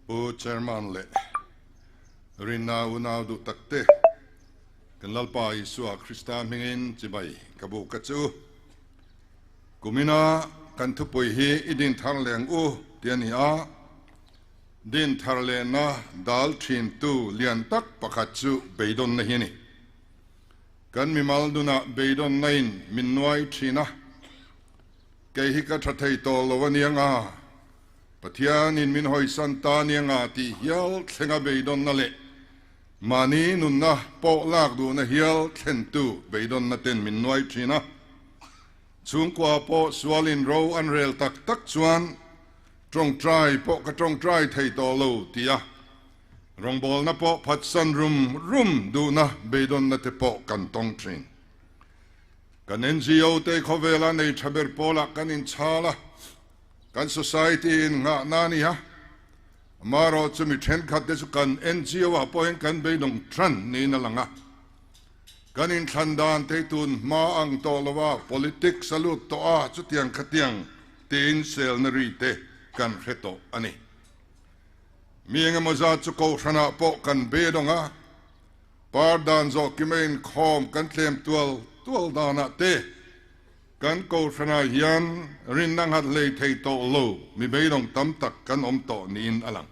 Pu Chairman leh Rinna unau duh tak te, kan Lalpa Isua Krista hmingin chibai ka buk a che u. Kumina kan thupui hi i din thar leh ang u ti a ni a, din thar lehna dal thintu lian tak pakhat chu beidawnna hi a ni. Kan mimal nunah beidawnna in min nuai thin a, kei hi ka tha thei tawh lo a nia nga, Pathianin min hawisan ta nia nga tih hial thlenga beidawnna leh mahni nunna pawh lak duhna hial thlentu beidawnna ten min nuai thin a. Chhungkua pawh sualin ro an rel tak tak chuan tawngtai pawh ka tawngtai thei tawh lo tia rawngbawlna pawh phatsan rum rum duhna beidawnna te pawh kan tawng thin. Kan NGO te khawvela nei tha ber pawlah kan inchhal a. Kan society in nghahna a ni a, amaherawh chu mi thenkhat te chu kan NGO ah pawhin kan beidawng tran niin a lang a. Kan inthlan dan te tun hma ang tawh lo a, politics a lut tawh a, chutiang khatiang tiin selna ri te kan hre tawh a ni. Mi engemaw zat chu kohhranah pawh kan beidawng a, par dan zawh kima inkhawm kan tlem tual tual danah te, Kan Kohhranah hian rinna nghat hlei thei tawh lo mi beidawng tam tak kan awm tawh niin a lang.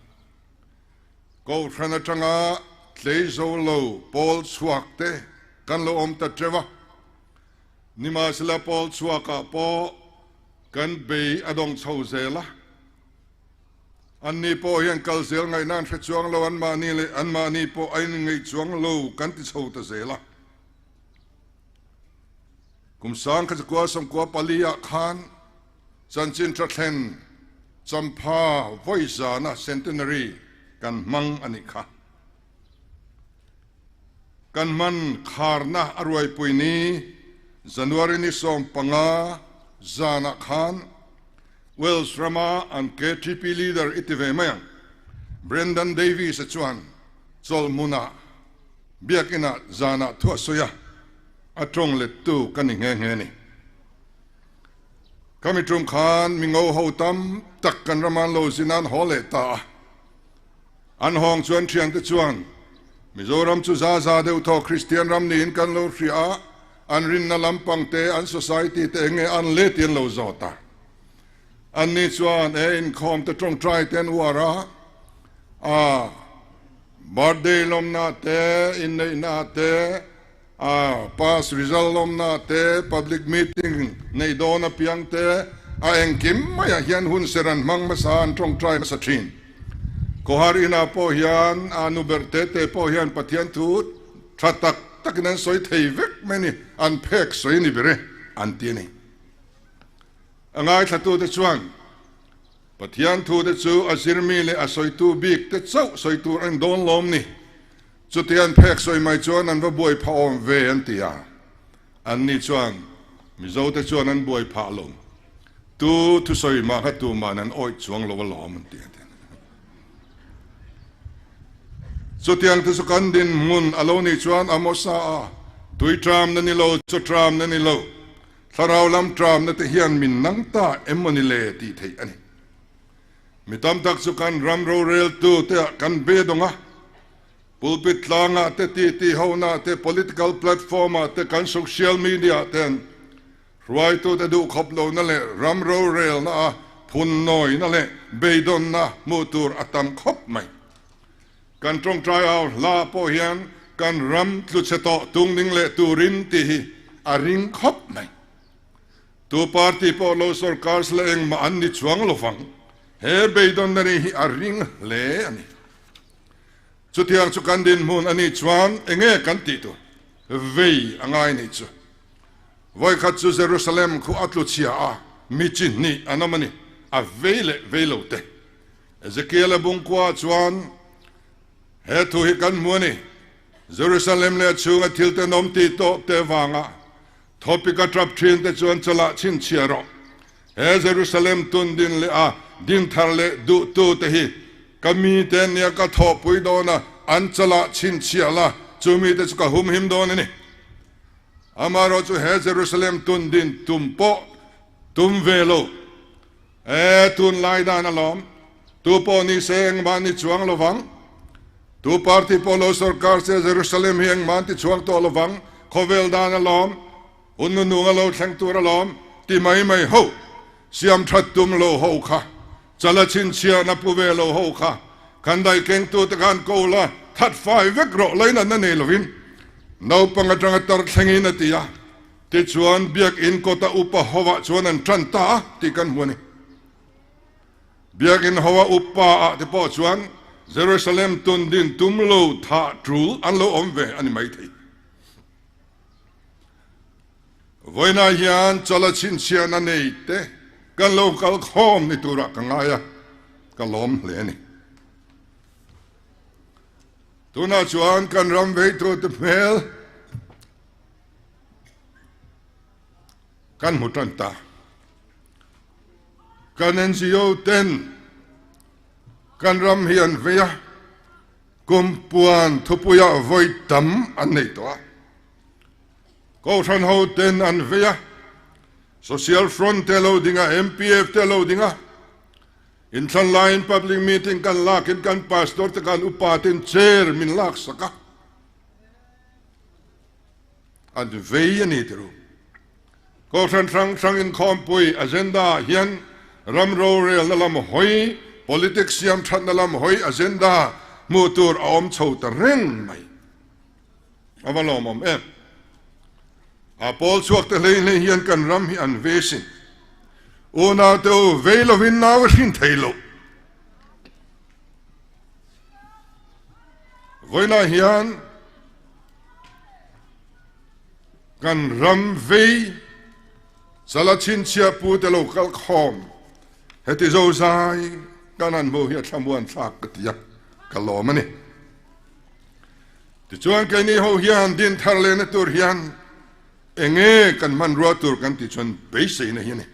Kohhran atanga tlei zo lo pawl chhuak te kan lo awm ta teuh a, nimahsela pawl chhuakah pawh kan bei a dawng chho zel a. Anni pawh hian kal zel ngaihna an hre chuang lo, anmahni leh anmahni pawh a inngeih chuang lo kan ti chho ta zel a. Kum 1994 ah khan chanchin tha thlen champha vawi zana centenary kan hmang a nih kha. Kan hman kharna a ruaipui ni January ni 15 zanah khan Wales rama an KTP leader i ti ve mai ang Brendan Davies-a chuan chawlhmunah Biakinah zanah thu a sawi a, a tawng lettu ka ni nghe nghe ni. Ka mi tum khan mi ngo ho tam tak kan ram an lo zin an haw leh ta a. An hawng chuan thiante chuan Mizoram chu za za deuh thaw Kristian ram niin kan lo hria a, an rinna lampang te, an society te enge an le ti an lo zawt a. Anni chuan e inkhawm te tawngtai te an uar a, a Birthday lawmna te, inneihna te, pass result lawmna te, public meeting neih dawn apiang te, a engkim maiah hian hun ser an hmang hmasa, an tawngtai hmasa thin. Khawhar inah pawh hian a nu ber te te pawh hian Pathian thu tha tak takin an sawi thei vek mai a ni, an phek sawi a ni ber e, an ti a ni. A ngaithlatute chuan Pathian thute chu a zirmi leh a sawitu bik te chauh sawi tur an dawn lawm ni. Chuti an phek sawi mai chuan an va buai phah awm ve an ti a. Anni chuan Mizo te chuan an buai phah lo. Tu thusawi mah kha tuman an awih chuang lo alawm an ti a. Chutiang te chu kan dinhmun a lo nih chuan Amosa a tui tram na ni lo, chaw tram na ni lo. Thlarau lam tramna te hian min nang ta em maw ni le tih theih a ni. Mi tam tak chu kan ram roreltu te ah kan be dawng a, pulpit tlangah te, titi hona te, political platform ah te, kan social media ah ten hruaitu te duhkhawp lohna leh ram rorelna a phunnawi na leh beidawnna hmuh tur a tam khawp mai. Kan tawngtai au hla pawh hian kan ram tluchhe tawh tungding leh turin tih hi a ring khawp mai. Tu party pawh lo sorkar sela engmah an ni chuang lo vang. He beidawnna ri hi a ring hle a ni. Chutiang chu kan dinhmun a nih chuan enge kan tih tur vei a ngai nih chu. Vawikhat chu Jerusalem khu a tluchhia a, mi chi hnih an awm a ni, a vei leh vei lo te. Ezekiel-a bungkua chuan he thu hi kan hmu a ni, Jerusalem leh a chhunga thil tenawm tih tawh te avanga thawpik a tap thin te chuan chalah chhinchhiah rawh. He Jerusalem tun din leh a din thar leh duhtu te hi ka mite nia ka thawhpui dawn a, an chalah chhinchhiah la, chu mite chu ka humhim dawn a ni. Amaherawhchu he Jerusalem tun din tum pawh tum ve lo. E, tunlai dan alawm. Tu pawh ni se engmah ni chuang lovang. Tu party pawh lo sorkar se Jerusalem hi engmah an ti chhuak tawh lovang, khawvel dan alawm, hun nunung a lo thleng tur alawm ti mai mai ho, siam that tum lo ho kha, chala chhinchhiahna pu ve lo ho kha, kan daih kengtute khan ko la that fai vek rawh lainatna nei lovin naupang atanga tar thlengin a ti a, tichuan biakinn kawta upa hovah chuan an tan ta a tih kan hmu a ni. Biakinn hoa upa ah te pawh chuan Jerusalem tun din tum lo thah tul an lo awm ve a ni maithei. Vawiinah hian chala chhinchhiahna nei te kan lo kal khawm ni turah ka ngai a, ka lawm hle a ni. Tunah chuan kan ram veitute hmel kan hmu tan ta. Kan NGO ten kan ram hi an vei a, kum puan thupuiah vawi tam an nei tawh a. Kohhran ho ten an vei a, Social Front te lo ding a, MPF te lo ding a. Inthlan laiin public meeting kan lakin kan pastor te kan upa ten chair min laksak a. An vei a ni ti ru. Kohhran hrang hrang inkhawmpui agenda ah hian ram rorelna lam hawi, politics siam thatna lam hawi agenda hmuh tur a awm chho ta reng mai. A va lawmawm em? A pawl chhuak te hlei hlei hian kan ram hi an ve sin. Unau te u, vei lovin nau a hrin thei loh. Vawiinah hian Kan ram vei chala chhinchhiah pu te lo kal khawm heti zozai kan han hmuh hi a thlamuan thlak ka ti a, ka lawm a ni. Tichuan keini ho hian din thar lehna tur hian enge kan hmanrua tur kan tih chuan beiseina hi a ni.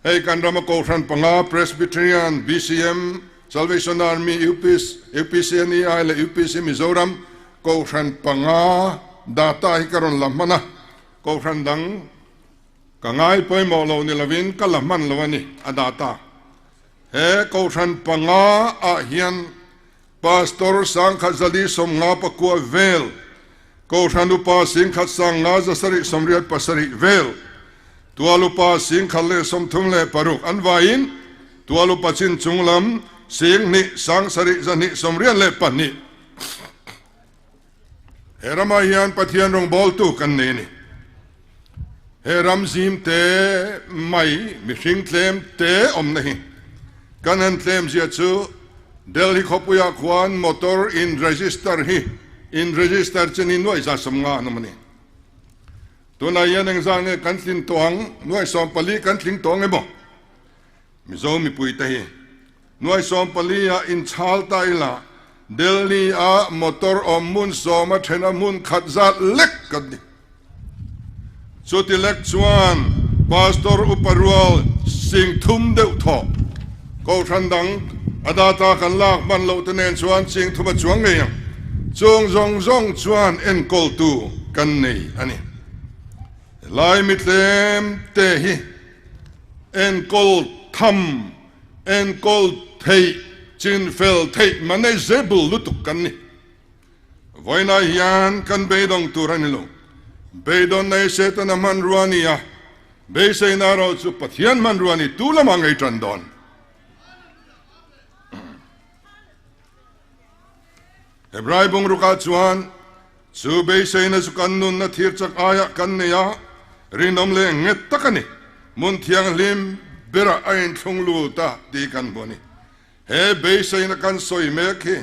Hei kan rama Kohhran panga Presbyterian, BCM, Salvation Army, UPC, UPCNEI leh UPC Mizoram Kohhran panga data hi ka rawn la hman a, Kohhran dang ka ngai pawimawh lo ni lovin ka la hman lo a ni a data. He Kohhran panga ah hian Pastor Sangkhat Zali 50 pakua vel, Kohhran Upa 10,000 sanga 700 87 vel, Tual Upa 10,036 an vaiin Tual Upa chin chung lam 2,000 700 292. He ramah hian Pathian rawngbawltu kan nei a ni. He ram zim te mai mihring tlem te awmna hi kan han tlem zia chu Delhi khawpuiah khuan motor in register hi in register chin hi nuaih za 50 an awm a ni. Tunah hian engzah nge kan tlin tawh ang? Nuaih 14 kan tling tawh ang emaw? Mizo mipuite hi nuaih 14 ah inchhal ta ila Delhi ah motor awm hmun 10 a then a hmun khat zat lek kan ni. Chuti lek chuan Pastor Upa rual 30,000 deuh thawh Kohhran dang a data kan lak hman loh te nen chuan 30,000 a chuang ngei ang. Chung zawng zawng chuan enkawltu kan nei a ni. Helai mitlem te hi enkawl tham, enkawl theih, chinfel theih manageable lutuk kan ni. Vawiinah hian kan beidawng tur a ni lo. Beidawn nei Setana hmanrua a ni a, beiseina erawh chu Pathian hmanrua a ni tu lamah ngei tan dawn. Hebrai bungrukah chuan Chu beiseina chu kan nunna thir chak aiah kan nei a, rinawm leh nghet tak a ni. Hmun thianghlim berah a inthlung lut a tih kan hmu a ni. He beiseina kan sawi mek hi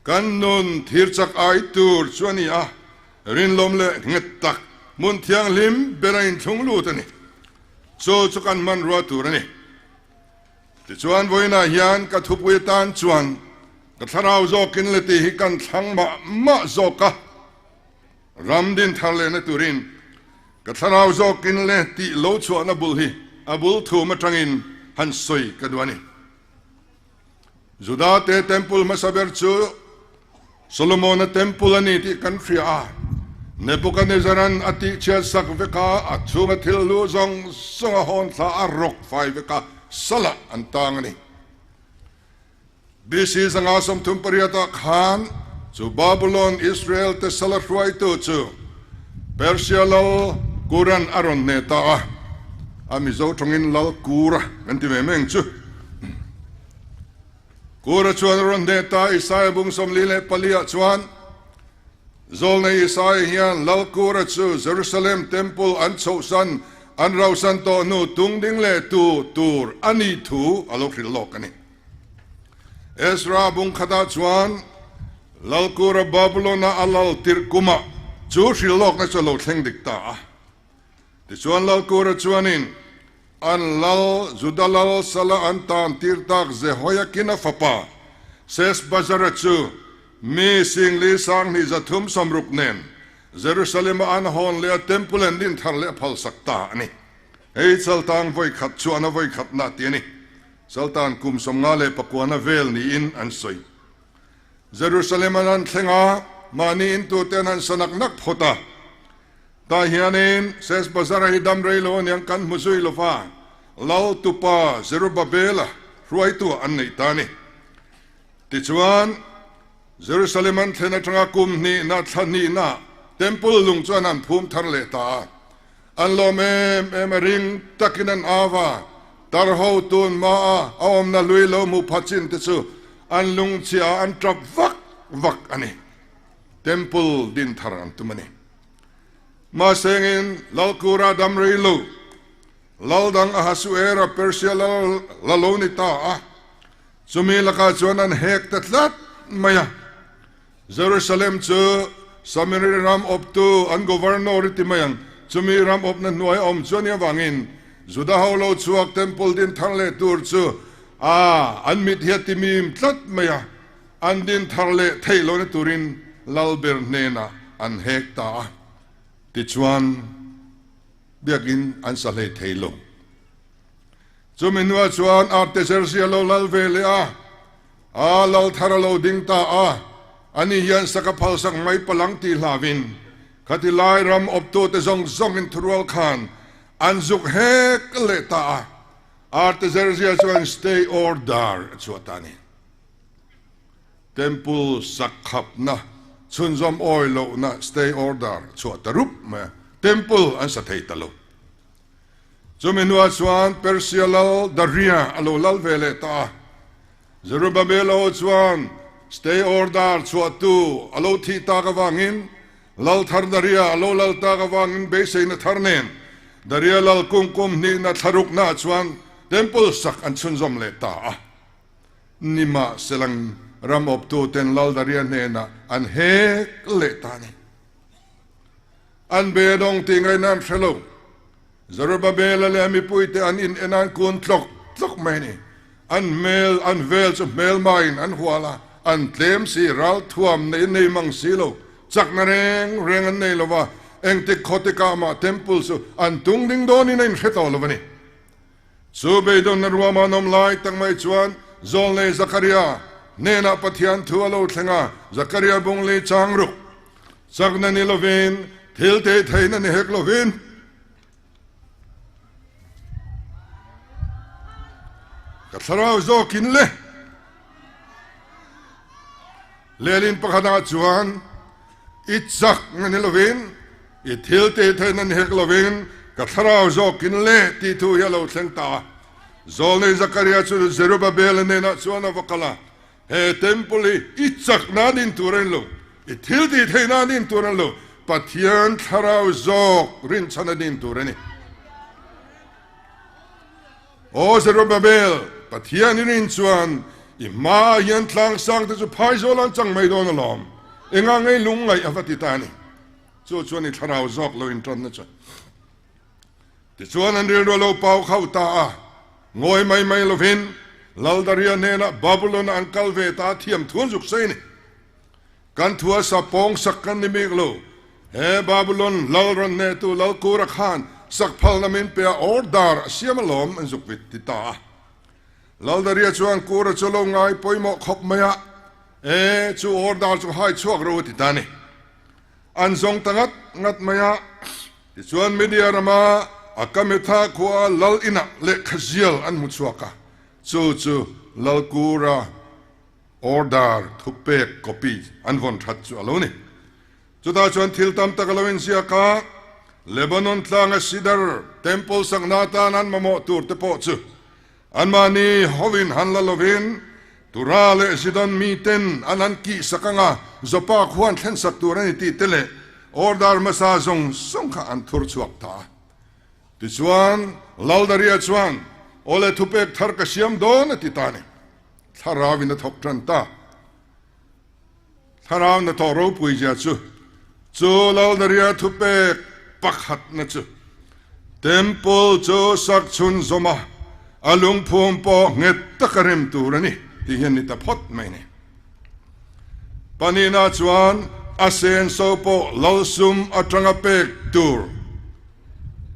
kan nun thir chak ai tur chu a ni a, rinlawm leh nghet tak hmun thianghlim ber a inthlung lut a ni. Chu chu kan hmanrua tur a ni. Tichuan vawiinah hian ka thupui atan chuan ka thlarau zawkin le tih hi kan thlang mah mah zawk a, ram din thar lehna turin ka thlarau zawkin le tih lo chhuahna bul hi a bul thum atangin han sawi ka duh a ni. Juda-te temple hmasa ber chu Solomona temple a ni tih kan hria a, Nebuchadnezzar-a'n a tihchhiat sak vek a, a chhunga thil hlu zawng zawng a hawn thla a rawk fai vek a, salah an tang a ni. BC 538 ah khan chu Babulon Israel te sala hruaitu chu Persia lal Kuran a rawn hneh ta a, a Mizo tawngin Lal Kura kan ti ve mai ang chu. Kura chuan a rawn hneh ta Isaia bung 44 ah chuan Zawlnei Isaia hian Lal Kura chu Jerusalem Temple an chhohsan an rauhsan tawh hnu tung ding leh tu tur a nih thu a lo hrilh lawk a ni. Ezra bung khatah chuan Lal Kura Babulon-a a lal tirh kumah chu hrilh lawkna chu a lo thleng dik ta a. Tichuan Lal Kura chuanin an lal Juda lal sala an tan tir tak Jehoiakin-a fapa Sesbazara chu mi singli sanghnih 360 nen Jerusalem-a an hawn leh a temple an din thar leh a phalsak ta a ni. Hei chaltang vawi khat chuan a vawi khatna ti a ni. Chaltan kum 59 na vel niin an sawi. Jerusalem an han thleng a, mahni intute an han sa nak nak phawt a. Tah hianin Sesbazara hi dam rei lo aniang kan hmu zui lo va, Lal tupa Zerubabela hruaitu an neih ta a ni. Tichuan, Jerusalem an thlen atanga kum hnihna thla hnihna Temple lung chuan an phum thar leh ta a. An lawm em em a ring takin an au a, tar ho tun hma a a awmna hlui lo hmu pha chin te chu an lungchhia ah an tap vak vak a ni. Temple din thar an tum a ni. Mahsengin Lalkura dam rei lo, Lal dang Ahasuera Persia lal la lo ni ta a, chumi lakah chuan an hek ta tlat mai a. Jerusalem chu Samari ram awptu an governor i ti mai ang, chumi ram awpna hnuai a awm chuan i avangin Juda ho lo chhuak temple din thar leh tur chu a an mit hi a ti mim tlat mai a, an din thar leh theih lohna turin Lalber hnenah an hek ta a, tichuan biakin an sa hlei thei lo. Chumi hnuah chuan Artaxerxes a lo lal ve leh a, a lal thar a lo ding ta a, ani hian saka phalsak mai palang tih hlauhin khati lai ram awptute zawng zawngin thurual khan an zuk hek leh ta a, Artaxerxes chuan stay order a chhuah ta a ni. Temple sak khapna chhunzawm awi lohna stay order chhuah ta rup mai a, temple an sa thei ta lo. Chumi hnuah chuan Persia lal Daria a lo lal ve leh ta a, Zerubbabel aw chuan stay order chhuahtu a lo thih tak avangin lal thar Daria a lo lal tak avangin beiseina thar nen Daria lal kum kum hnihna thlaruknaah chuan temple sak an chhunzawm leh ta a. Nimahselang ram awptuten lal Daria hnenah an hek leh ta a ni. An be dawng tih ngaihna an hre lo. Zerubbabela leh a mipuite an in en an kun tlawk tlawk mai a ni. An hmel, an vel chu hmelmain an hual a, an tlem si, ralthuam nei nei mang si lo, chakna reng reng an nei lo va, engtik khawtikah mah temple chu an tung ding dawnin a inhre tawh lo a ni. Chu beidawnna ruama an awm lai tak mai chuan Zawlnei Zakaria hnenah Pathian thu a lo thleng a, Zakaria bungli chang ruk chakna ni lovin, thil teh theihna ni hek lovin, ka thlarau zawkin le lehlin pakhatah chuan i chakna ni lovin, I thil tih theihna ni hek lovin ka thlarau zawkin le tih thu hi a lo thleng ta a. Zawlnei Zakaria chu Zerubbabel-a hnenah chuan a va kal a, He temple hi i chak nan in tur a ni lo, i thil tih theih nan in tur a ni lo, Pathian thlarau zawk rinchhan a din tur a ni. Aw Zerubbabel, Pathian i rin chuan i hmaah hian tlangsang te chu phaizawl an chang mai dawn alawm, enga ngei lungngaih a va ti ta a ni. Chu chuan i thlarau zawk lo inṭanna chu. Tichuan an rilru a lo pau khauh ta a, ngawi mai mai lovin Laldaria hnenah Babulon-ah an kal ve ta a thiam thu an zuk sawi a ni. Kan thu a sa pawng sak kan ni bik lo. He Babulon lal rawn hnehtu Lalkura khan sak phalna min pe a, order a siam alawm an zuk vit ti ta a. Laldaria chuan Kura chu lo ngai pawimawh khawp mai a, E, chu order chu hai chhuak ro a ti ta a ni. An zawng ta ngat ngat mai a. Tichuan Media rama Akametha khua lal inah lehkha zial an hmu chhuak a, chu chu Lalkura. Order thupek copy an vawn that chu a lo ni. Chutah chuan thil tam tak a lo inziak a, Lebanon tlanga Sidar Temple sakna atan an mamawh tur te pawh chu anmahni hovin han la lovin Tura leh Zidon miten an han kihsak anga Joppa khuan thlensak tur a ni tih te leh order hmasa zawng zawng kha an thur chhuak ta a. Tichuan, Laldaria chuan, Awle thupek thar ka siam dawn a ti ta a ni. Thlarauin a thawk tan ta. Thlarau hnathawh ropui zia chu, chu Laldaria thupek pakhatna chu, Temple chu sak chhun zawm a, a lungphum pawh nghet taka rem tur a ni tih hian ni ta phawt mai ni. Pahnihna chuan a senso pawh lalsum atanga pek tur.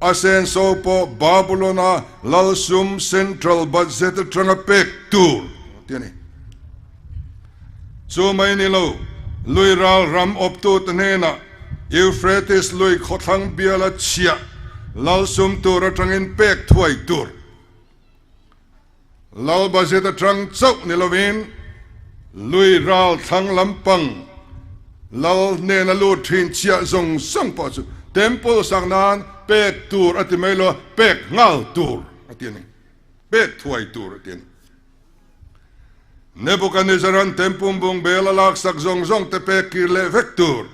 A senso pawh Babulon-a lalsum central budget atanga pek tur tih a ni. Chu mai ni lo, lui ral ram awptute hnenah Euphrates lui khawthlang biala chhiah lalsum tur atangin pek thuai tur. Lal budget atang chauh ni lovin lui ral thlang lampang lal hnena lut thin chhiah zawng zawng pawh chu temple sak nan pek tur a ti mai lo a, pek nghal tur a ti a ni. Pek thuai tur a ti a ni. Nebuchadnezzar-a'n temple bungbel a laksak zawng zawng te pek kir leh vek tur.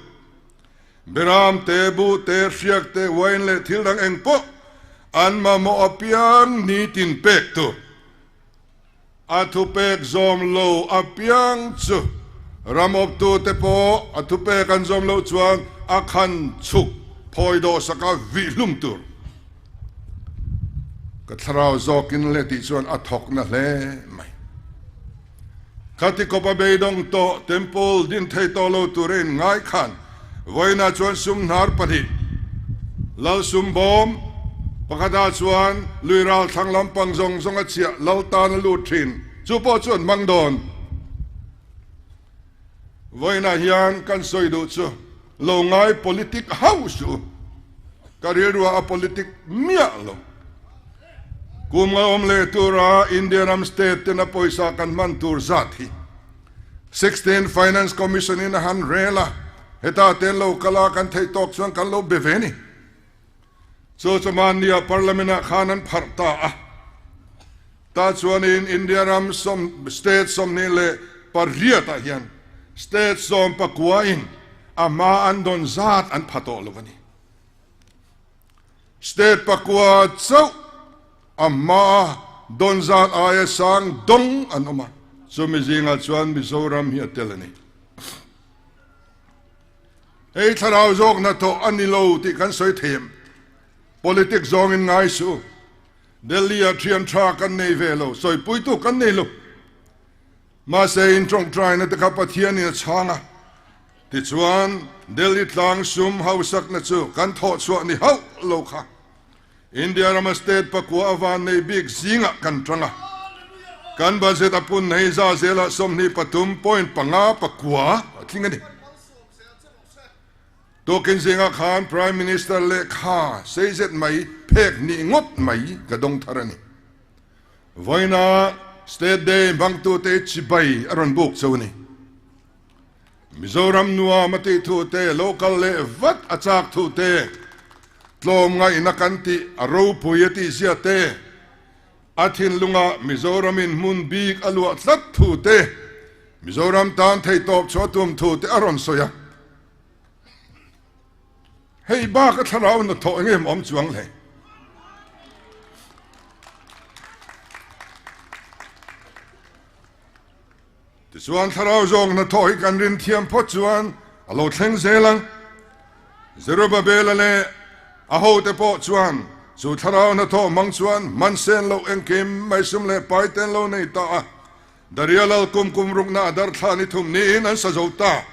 Beram te, buh te, hriak te, wine leh thil dang eng pawh an mamawh apiang nitin pek tur. A thupek zawm lo apiang chu ram awptute pawh a thupek an zawm loh chuan a khan chhuk phawi dawhsaka vih hlum tur. Ka thlarau zawkin le tih chuan a thawkna hle mai. Khati kawp a beidawng tawh temple din thei tawh lo tur a inngai khan vawiinah chuan sum hnar pahnih lal sum bawm pakhatah chuan lui ral thlang lampang zawng zawng a chhiah lal tan a lut thin chu pawh chu an hmang dawn. Vawiinah hian kan sawi duh chu lo ngai politic hauh suh u. Ka rilruah a politic miah lo. Kum nga awm leh tura India ram state tena pawisa kan hman tur zat hi 16 Finance Commission in a han rel a, heta te lo kal a kan theih tawk chuan kan lo be ve ni. Chu chu mahnia Parliament ah khan an pharh ta a. Tah chuanin India ram sawm state 28 ah hian state 19 in a hma an dawn zat an pha tawh lo a ni. State pakua chauh a hmaa dawn zat aia sang dawng an awm a, chumi zingah chuan Mizoram hi a tel a ni. Hei thlarau zawk hnathawh a ni lo tih kan sawi thei em? Politics zawngin ngai suh u. Delhi-ah thian tha kan nei ve lo, sawipuitu kan nei lo. Mahse in tawngtaina te kha Pathianin a chhang a. Tichuan, Delhi tlang sum hausakna chu kan thawh chhuah ni hauh lo kha India rama state pakua a van nei bik zingah kan tang a. Kan budget a pun hei za zelah 23 point 5 pakua a tling a ni. Tukin zingah khan Prime Minister lehkha sei zet mai phek hnih ngawt mai ka dawng thar a ni. Vawiina State Day hmangtute chibai a rawn buk cheu a ni. Mizoram nuam a tih thu te, lo kal leh vat a chak thu te, tlawm ngaihna kan tih a ropui a tih zia te, a thinlungah Mizoramin hmun bik a luah tlat thu te, Mizoram tan theihtawp chhuah tum thu te a rawn sawi a. Hei bak a thlarau hnathawh eng em awm chuang le? Tichuan thlarau zawng hnathawh hi kan rin thiam phawt chuan a lo thleng zel ang. Zerubbabela leh a hote pawh chuan chu thlarau hnathawh hmang chuan man sen loh engkim mai sum leh pai te an lo nei ta a. Daria lal kum kum rukna a dar thla ni thum niin an sa zo ta.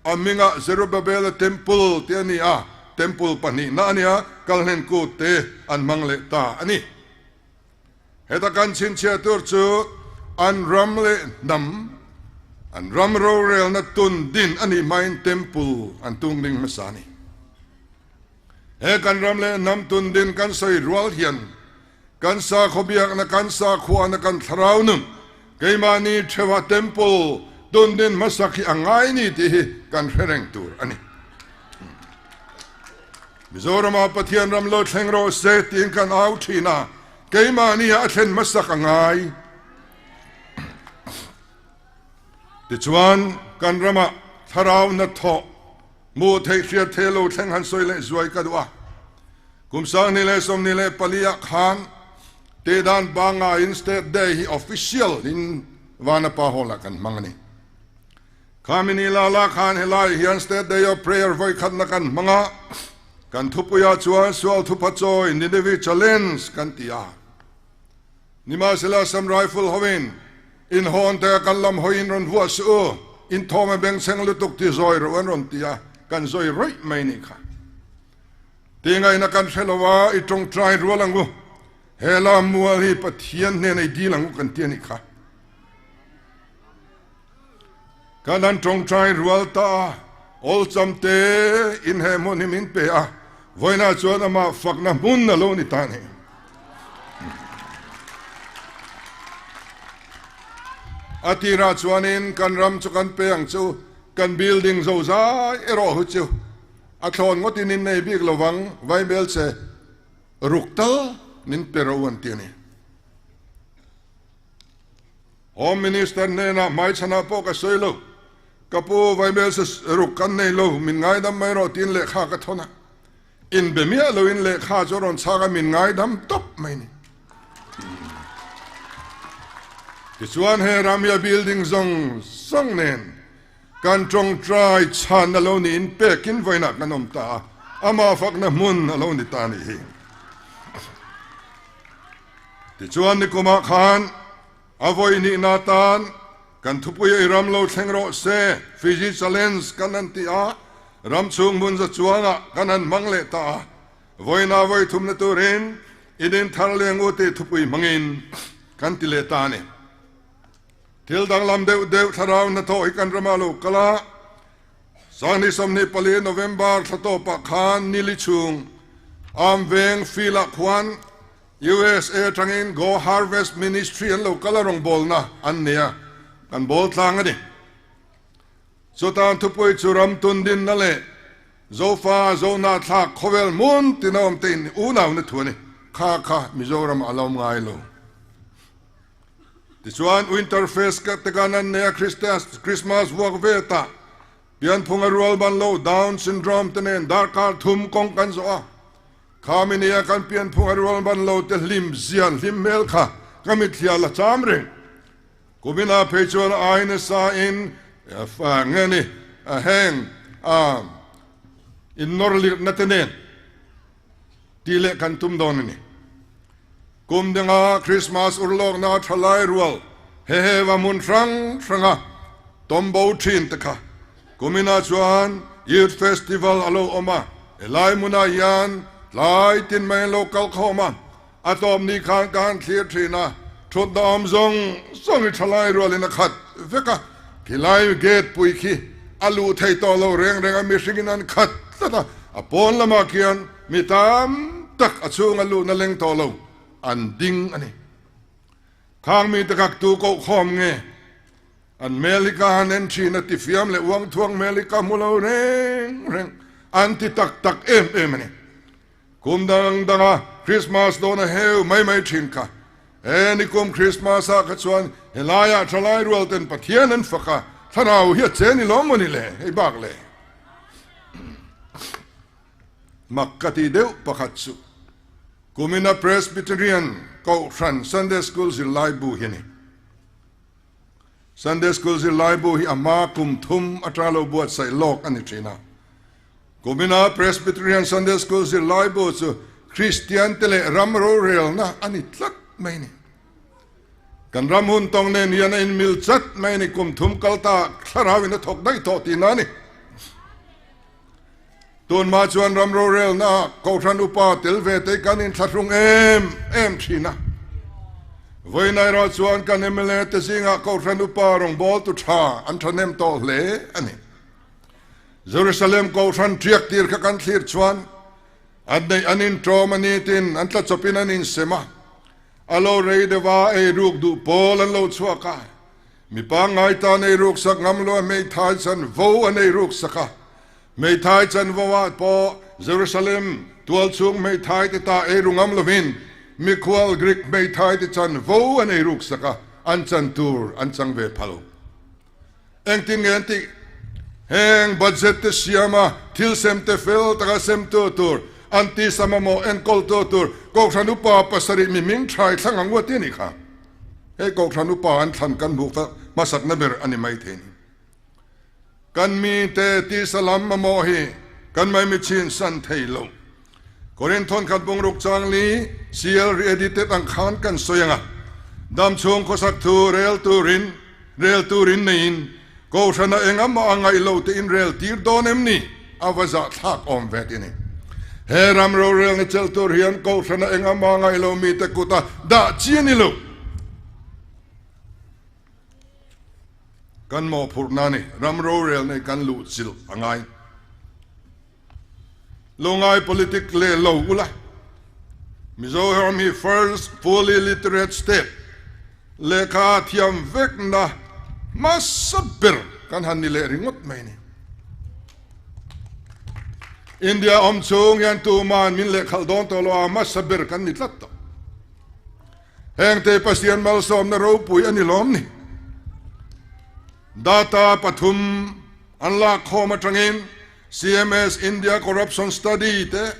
A hmingah Zerubbabela Temple tih a ni a, Temple pahnihna a nia, Kalhlen kut te an hmang leh ta a ni. Heta kan chhinchhiah tur chu an ram leh hnam, an ram rorelna tun din a nih hmain Temple an tung ding hmasa a ni. He kan ram leh hnam tun din kan sawi rual hian kan sakhaw biakna, kan sakhuana, kan thlarau nun, keimahni theuha Temple, Tun din hmasak hi a ngai ni tih hi kan hre reng tur a ni. Mizorama Pathian ram lo thleng rawh se tiin kan au thin a, keimahni ah a thlen hmasak a ngai. Tichuan, kan ramah thlarau na thawh hmuh theih hriat thei lo thleng han sawi leh zuai ka duh a. Kum 2024 ah khan Tehdan pangaiin State Day hi official in Vanapa Hall ah kan hmang a ni. Khami ni la la khan helai hian State Day of Prayer vawi khatna kan hmang a, kan thupuiah chuan Sual Thupha Chawi Ninevi Challenge kan ti a. Nimahsela Assam Rifle hoin inhawn te kan lam hawiin rawn vuah suh u, inthawm a bengchheng lutuk ti zawi rawh an rawn ti a, kan zawi rawih mai ni kha. Tingaihna kan hre lo a, i tawngtai rual ang u. He lam mual hi Pathian hnena i dil ang u kan ti a nih kha. Kan han tawngtai rual ta a, awlcham te in he hmun hi min pe a, vawiinah chuan amah fakna hmun a lo ni ta a ni. A tirah chuanin kan ram chu kan pe ang chu, kan building zozai erawh hu chu a thlawn ngawtin in nei bik lovang, Vaibelche ruk tal min pe ro an ti a ni. Home Minister hnenah hmaichhanah pawh ka sawi lo, ka pu Vaibelse ruk kan nei lo, min ngaidam mai rawh tiin lehkha ka thawn a. Inbe miah loin lehkha chu a rawn chhak a, min ngaidam tawp mai ni. Tichuan he Ramia building zawng zawng nen kan tawngtai chhan a lo niin pekin vawiinah kan awm ta a, amah fakna hmun a lo ni ta a nih hi. Tichuan nikumah khan a vawi nihna atan kan thupui ei ram lo thleng rawh se, Fiji Challenge kan han ti a, ram chhung hmun za chuangah kan han hmang leh ta a, vawiina vawi thumna turin in inthar leng u tih thupui hmangin kan ti leh ta a ni. Thil danglam deuh deuh thlarau hnathawh hi kan ramah lo kal a, Sangni 24 November thla tawpah khan nili chhung Amveng field-ah khuan USA atangin Go Harvest Ministry an lo kal a rawngbawlna an nei a, kan bawl tlang a ni. Chutan thupui chu ram tundinna leh Zofa Zohnahthlak khawvel hmun tina awm te in unauna thu a ni. Kha kha Mizoram a lo awm ngai lo. Tichuan Winter Fest te kan an nei a, Christmas vuak ve ta pianphunga rual ban lo Down syndrome te nen darkar thum kawng kan zawh a, khami nia kan pianphunga rual ban lo te hlim zian hlim hmel kha ka mitthlia la cham reng. Kumina phei chuan ai nasa in nge ni heng in nawr lirhna te nen tih leh kan tum dawn a ni. Kum danga Krismas urlawkna thalai rual hehe va hmun hrang hranga tawmbo thin te kha kuminah chuan Youth Festival a lo awm a, helai hmunah hian tlai tin mai an lo kal khawm a, a tawp ni khan ka han thlir thin a, thutna awm zawng zawng hi thalai rualin a khat vek a, khilai gate pui khi a luh thei tawh lo reng reng a, mihringin an khat tlat a, a pawn lamah khian Mi tam tak a chhunga luhna leng tawh lo an ding a ni. Khang mite kak tu koh khawm nge? An hmel hi ka han en thin a, tifiam leh uang thuang hmel hi ka hmu lo reng reng. An ti tak tak em em a ni. Kum dang danga Christmas dawn a heu mai mai thin kha. He nikum Christmas ah kha chuan helaiah thalai rual ten Pathian an fak a, thlarau hi a che ni lawm maw ni le? Hei bak le. Mak ka ti deuh pakhat chu kumina Presbyterian Kohhran Sunday School zirlai bu hi a ni. Sunday School zirlai bu hi a hma kum thum atanga lo buatsaih lawk a ni thin a. Kumina Presbyterian Sunday School zirlai bu chu Kristian te leh ram rorelna a ni tlat mai a ni. Kan ram hun tawng nen hian a inmil chat mai a ni. Kum thum kal ta thlarauin a thawk daih tawh tihna a ni. Tunhma chuan ram rorelna Kohhran upa tel ve te kan inthlahrung em em thin a. Vawiin erawh chuan kan mla te zingah Kohhran upa rawngbawltu tha an thahnem tawh hle a ni. Jerusalem Kohhran tiak tir kha kan thlir chuan an neih an intawm a ni tin an tlachawpin an insem a, a lo rei deuh a, ei ruk duh pawl an lo chhuak a. Mi pangngai tan ei ruk sak ngam lo a hmeithai chanvo an ei ruk sak a. Hmeithai chanvo ah pawh Jerusalem tualchhung hmeithai te ta ei ru ngam lovin mikhual Greek hmeithai te chanvo an ei ruk sak a, an chan tur an chang ve pha lo. Engtin nge an tih? Heng budget te siam a, thil sem te fel taka sem tu tur, an tisa mamawh enkawl tu tur Kohhran upa pasarih mi hming thai thlang ang u a ti a nih kha. Hei Kohhran upa an thlan kan hmuh hmasakna ber a ni maithei ni. Kan mite tisa lam mamawh hi kan mai michin san thei lo. Korinthon khat bungruk changli CL re-edited ang khan kan sawi ang a, dam chhung khawsak thu rel turin rel turin neiin Kohhrana eng amah a ngaih lo te in rel tir dawn em ni? A va zah thlak awm ve ti a ni. He ram rorelna chelh tur hian Kohhrana eng amah a ngaih lo mite kuta dah chi a ni lo. Kan mawhphurhna a ni, ram rorelna hi kan luh chilh a ngai. Lo ngai politic leh lo ula, Mizoram hi first fully literate state, lehkha thiam vekna hmasa ber kan han ni leh ringawt mai a ni. India awm chhung hian tuman min lehkhalh dawn tawh lo a, hmasa ber kan ni tlat tawh. Hengte Pasian malsawmna ropui a ni lawm ni. Data pathum an lak khawm atangin CMS India Corruption Study te,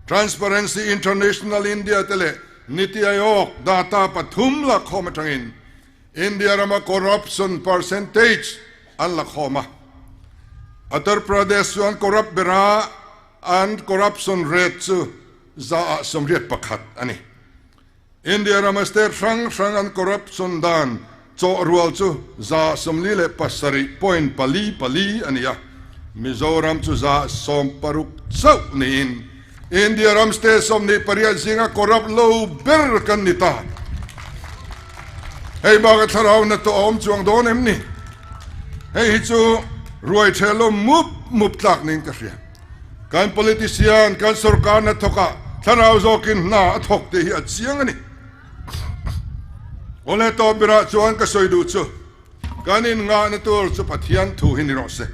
Transparency International India te leh Niti Aayog data pathum lak khawm atangin India rama corruption percentage an la khawm a. Uttar Pradesh chuan corrupt bera an corruption rate chu 181 a ni. India rama state hrang hrang an corruption dan chawh rual chu 47.44 a ni a, Mizoram chu 60 chauh niin India ram state 28 zinga corrupt lo ber kan ni ta. Hei baka thlarau na tawh a awm chuang dawn em ni? Hei hi chu ruai ṭhelawm mup mup tlak niin ka hria. Kan politician, kan sorkar hnathawkah thlarau zawkin hna a thawk tih hi a chiang a ni. Awle tawp berah chuan ka sawi duh chu kan inngahna tur chu Pathian thu hi ni rawh se.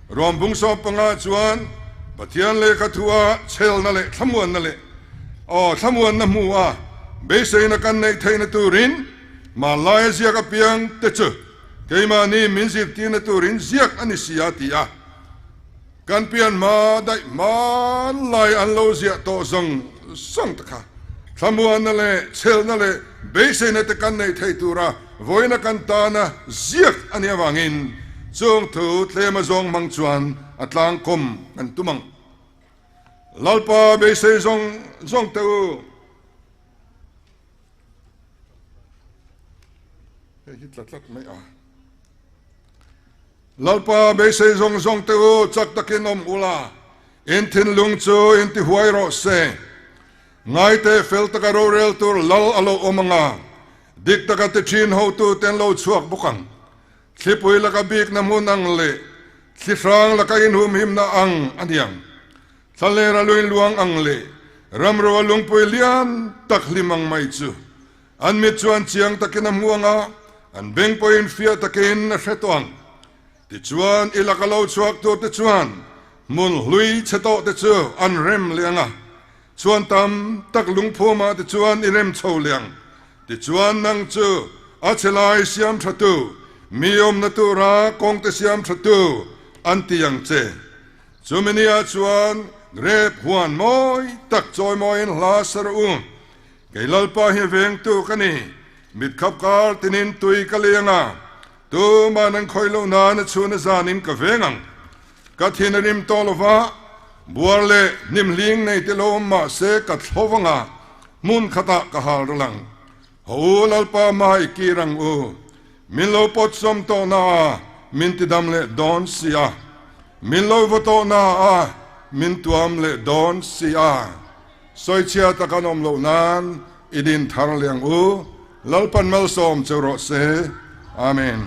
Rawm bung 15 chuan Pathian lehkha thua chhelna leh thlamuanna leh aw thlamuanna hmu a beiseina kan neih theihna turin hmanlaia ziak apiang te chu keimahni min zirtirna turin ziak a ni si a ti a. Kan pian hma daih hmanlai an lo ziah tawh zawng zawng te kha thlamuanna leh chhelna leh beiseina te kan neih theih tura vawiina kan tana ziak a nih avangin chung thu tlema zawng hmang chuan a tlangkawm kan tum ang. Lalpa beisei zawng zawng te u. Hei hi tla tlat mai a. Lalpa beisei zawng zawng te u chak takin awm ula, in thinlung chu in ti huai rawh se. Ngaite fel taka rorel tur lal a lo awm anga, dik taka ti thin hotu te an lo chhuak bawk ang. Thlipui laka bikna hmun ang leh thli hrang laka inhumhimna ang a niang. Thlalera luin luang ang leh ramro a lungpui lian tak hlim ang mai chu an mit chuan chiang takin a hmu ang a, an beng pawhin fiah takin a hre tawh ang. Tichuan i laka lo chhuak tur te chuan hmun hlui chhe tawh te chu an rem leh ang a, chhuan tam tak lungphumah te chuan i rem chho leh ang. Tichuan nang chu a chhe lai siam tha tu, mi awmna tura kawng te siam tha tu an ti ang che. Chumi nia chuan grep huan mawi tak chawi mawiin hla sa rawh u. Kei Lalpa hi vengtu ka ni, mit khap kar tinin tui ka liang a, tuman an khawih loh nan a chhun a zanin ka veng ang. Ka thin a rim tawh lo va, buar leh hnim hling nei te lo awm mah se ka thlo vang a, hmun khatah ka hal ral ang. Haw u Lalpa hma i kir ang u, min lo pawt sawm tawh na a, min ti dam leh dawn si a, min lo vaw tawh na a, min tuam leh dawn si a. Sawichhia tak an awm loh nan i din thar leh ang u, Lalpan malsawm cheu rawh se. Amen.